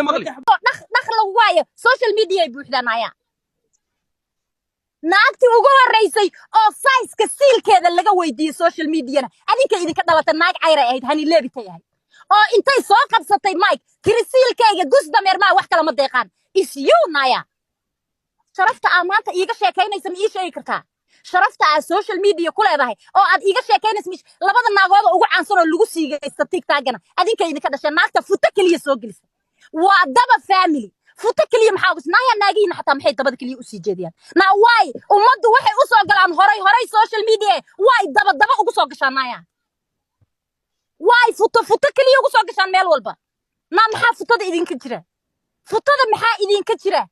Maqli. Dhaq dhaq lagu waayo, social media ay buuxdaan. Ayaa naagtii ugu horreysay oo size-ka siilkeeda laga weydiiyey social mediana adinka idinka dhalata. Naag cayray ahayd, Hani Leebitay ahayd, oo intay soo qabsatay mike tiri: "Siilkayga gus dameer maa, wax kale ma deeqaan." Is you, naya. Sharafta aa maanta iiga sheekaynaysa ma ii sheegi kartaa? Sharafta aad social media ku leedahay oo aad iiga sheekaynaysa labada naagooda ugu caansan oo lagu siigaysta TikTokana adinka idinka dhashay. Naagta futo keliya soo gelisa waa daba family. Futo keliya maxaa ugus naaya? Naagihiina xataa maxay dabada keliya usii jeediyaan? Naa waay, ummaddu waxay u soo galaan horay horay social media. Waay daba daba ugu soo gashaan, naaya? Waay futo futo keliya ugu soo gashaan meel walba? Naa maxaa futada idinka jira? Futada maxaa idinka jira?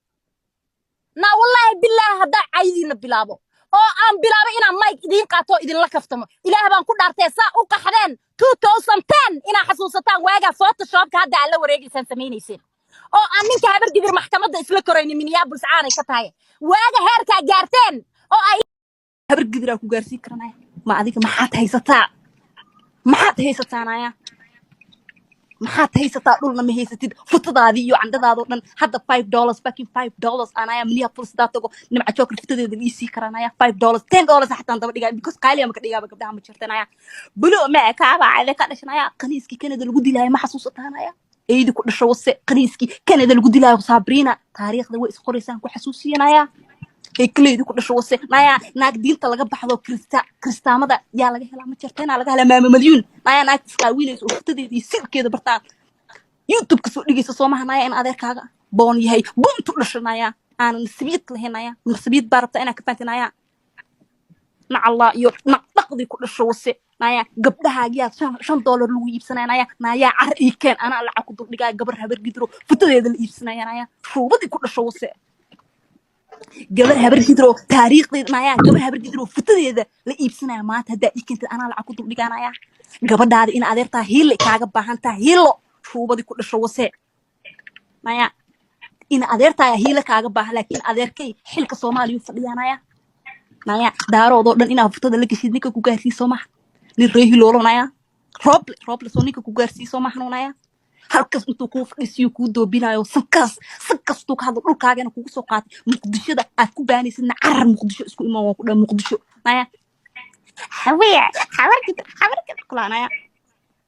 Naa wallaahi bilaahi, haddaa caydiina bilaabo oo aan bilaabo inaan mic idiin qaato oo idinla kaftamo, Ilaah baan ku dhaartee, saa u qaxdeen 2010 inaa xasuusataan, waagaa Photoshopka hadda aad la wareegaysaan samaynayseen oo aan ninka Habar Gidir maxkamadda isla koraynin Minneapolis caanay ka tahay, waaga heerkaa gaarteen oo ay Habar Gidiraa ku gaarsiin karanaya ma adiga? Maxaad haysataa? Maxaad haysataa, naya? Maxaad haysataa? Dhulna ma haysatid. Futadaadii iyo candhadaadoo dhan hadda $5, fucking $5 anaya Minneapolis hadaa tago, Nimca Joker futadeeda ii sii karanaya $5, $10 xataan daba dhigaa, because qaaliya maka dhigaaba. Gabdhaha ma jirtanaya bulo ma kaaba ka dhashanaya. Qaniiskii Canada lagu dilaayo ma xasuusataanaya? Eydi ku dhasho wase. Qaniiskii Canada lagu dilaayo, Sabrina, taariikhda way isqoraysaan ku xasuusiyanaya. Heykaleedi ku dhasho wase, naya. Naag diinta laga baxdo, krista kristaamada yaa laga helaa? Ma jirteenaa laga helaa? Maama Malyuun, naya. Naag isqaawinaysa oo futadeeda iyo silkeeda bartaan YouTube ka soo dhigaysa soomaha, naya. In adeerkaaga boon yahay buntu dhasho, naya. Aanan nasibiid lahayn, naya. Nasibiid baa rabtaa inaa ka fahanti, naya. Nacallaa iyo naqdhaqdii ku dhasho wase, naya. Gabdhahaagiyaa $5 lagu iibsanaya, naya. Nayaa, car ii keen, anaa lacag ku duldhigaa. Gabar Habar Gidro futadeeda la iibsanaya, naya. Shuubadii ku dhasho wase. Gabar Habar Gidro taariikhdeeda, naya, gabar Habar Gidro futadeeda la iibsanaya maanta haddaa ii keentid, anaa lacag ku duldhigaanaya. Gabadhaada in adeertaa hiilo kaaga baahan taha, hiilo. Shuubadii ku dhasho wase, naya. In adeertaa hiilo kaaga baahan, laakiin adeerkay xilka Soomaaliya u fadhiyaanaya, naya. Daaroodoo dhan inaa futada la geshid ninka ku gaarsiiso maha nin ree Hiloolo, naya. Rooble, Rooble soo ninka ku gaarsiiso mahano, naya. Halkaas intuu kuu fadhiisiyo kuu doobinayo, sankaas sankaas intuu ka hadlo, dhulkaagana kugu soo qaatay. Muqdishoda aad ku baanaysidna, carar Muqdisho isku iman waan ku dhaha Muqdisho, naya. Hawiya Habargid, Habargid kulaanaya.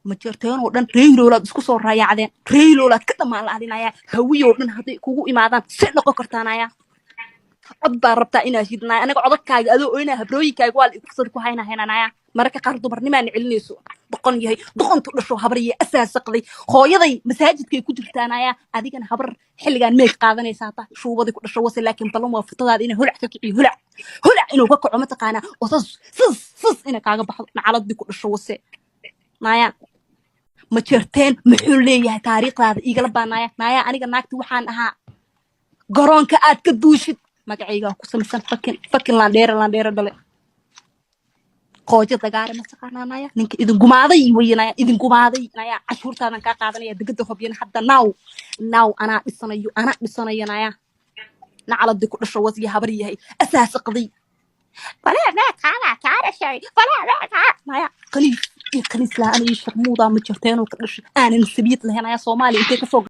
Majeerteenoo dhan ree Hiloolaad isku soo raayacdeen, ree Hiloolaad ka dhammaan la-adinaya. Hawiyoo dhan hadday kugu imaadaan, see noqon kartaanaya? Cod baa rabtaa inaa shidnaya. Anaga codadkaaga adoo oynaa, habrooyinkaaga waa la ikursada ku hayna haynanaya. Mararka qaar dumarnimaana celinayso. Doqon yahay, doqontu dhasho, habarye asaasaqday. Hooyaday masaajidkay ku jirtaanaya. Adigana habar xilligaan meeg qaadanaysaa ta shuubadii ku dhasho wase. Laakiin ballan waa futadaada inay holac ka kiciyo, holac holac inuu ka kaco, mataqaanaa, oo sas sas sas inay kaaga baxdo. Nacaladii ku dhasho wase, naya. Ma jeerteen muxuu leeyahay? Taariikhdaada iigala baanaya, naya. Aniga naagti waxaan ahaa garoonka aad ka duushid. Magacaygaa ku samaysan fucking fucking landheere, landheere dhale. Qoojo dagaare ma taqaanaa, naya? Ninka idin gumaaday weynaya, idin gumaaday, naya. Cashuurtaadan kaa qaadanaya degada Hobyana hadda now now anaa dhisanayo, anaa dhisanayo, naya. Nacaladii ku dhasho wasya, habar yahay asaasaqday. Naya, qaniis iyo qaniis la-aan iyo sharmuudaa ma jirteenoo ka dhashay aanan sabiyad lahayn ayaa Soomaaliya intay kasoo.